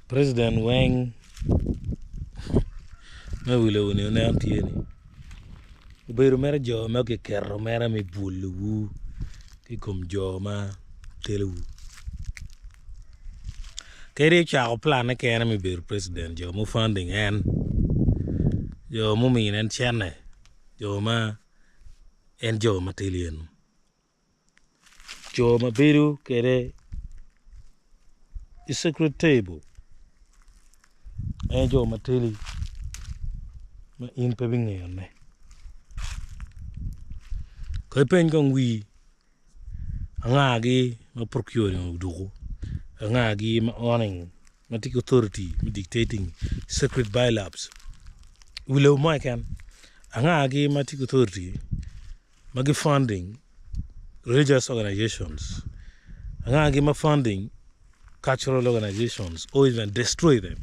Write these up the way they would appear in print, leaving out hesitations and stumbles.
President weng me wi lobo-ni wunen tye ni obedo mere jo ma kiketo mere me bwolowu ki i kom jo ma telowu kadi ocako planne kene me bedo president jo mufanding en jo mumine en cente jo ma en jo ma teli eno. Jo ma bedo kwede i secret table en jo ma teli ma in pe ibingeyone kong ipeny kong wii angagi ma procuring odoko angagi ma owning ma tye ki authority me dictating secret by-laws i wi lobo mo keken angagi ma tye ki authority ma gi funding religious organizations, angagi ma funding cultural organizations or even destroy them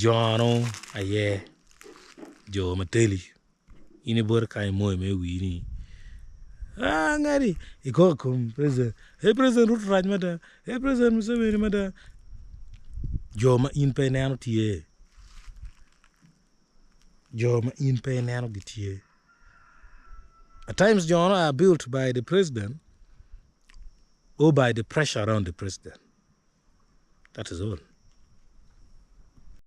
jo-nu aye jo ma teli in ibuto kany imoyo mere wii ni aa ngati ikok i kom president ee president Ruto rac mada ee president Museveni mada jo ma in pe ineno tye. Jo ma in pe ineno gitye. At times jo no are built by the president or by the pressure around the president. That is all.